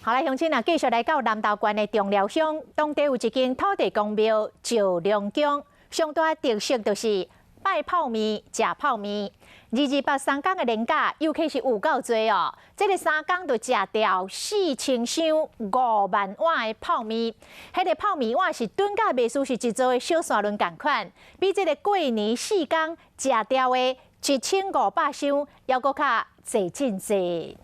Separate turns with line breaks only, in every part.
好來，鄉親啊，繼續來到南投縣的中寮鄉，當地有一間土地公廟石龍宮，上大的特色就是拜泡麵、食泡麵。二二八三工的連假，遊客是有夠濟哦。這个三工就食掉4000箱5萬碗的泡麵，彼个泡麵碗是頓甲袂輸是一座的小沙崙仝款，比這个過年四工食掉的1500箱，猶閣較濟真濟。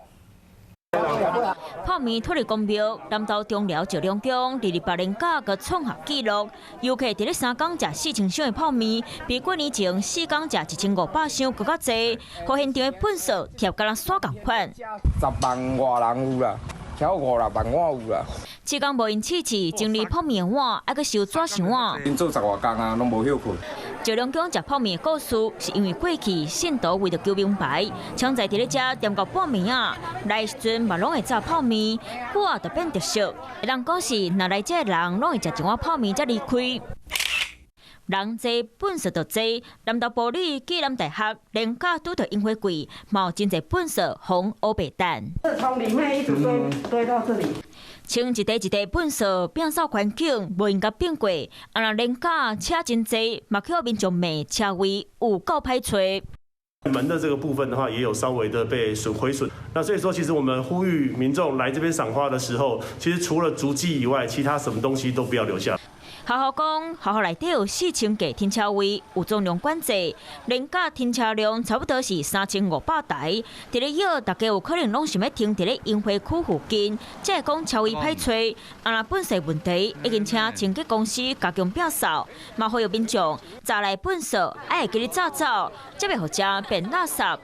泡麵土地公廟，南投中寮石龍宮，二二八連假閣創下紀錄，遊客佇咧三工食四千箱的泡麵，比過年前四工食1500箱閣較濟，予現場的糞掃疊甲若山仝款。
10萬外人有啦，超過50萬碗有啦。
四工無閒試試整理泡麵碗，還閣收紙箱碗。
𪜶做十外工啊，攏無歇睏。
石龍宮食泡麵的故事，是因為過去信徒為著求明牌，常在佇咧遮踮到半暝仔，來時陣嘛攏會炸泡麵，久啊就變特色。人講是，若來遮的人攏會食一碗泡麵才離開。人濟糞埽就濟，南投埔里暨南大學連假拄著櫻花季，嘛有真濟糞埽予烏白等。
從裡面一直堆堆到這裡。
清一塊一塊糞埽變掃環境，無閒共變過。啊，若連假車真濟，嘛去予民眾罵車位有夠歹揣。
門的這個部分的話，也有稍微的被損毀損。那所以說，其實我們呼籲民眾來這邊賞花的時候，其實除了足跡以外，其他什麼東西都不要留下。
學校講，學校內底有4000個停車位，有總量管制，連假停車量差不多是3500台。佇咧約，大家有可能攏想欲停佇咧櫻花區附近，才會講車位歹揣。啊，若糞埽問題，已經請清潔公司加強摒掃，嘛呼籲民眾早來糞埽，愛會記得炸走，才袂予遮變垃圾。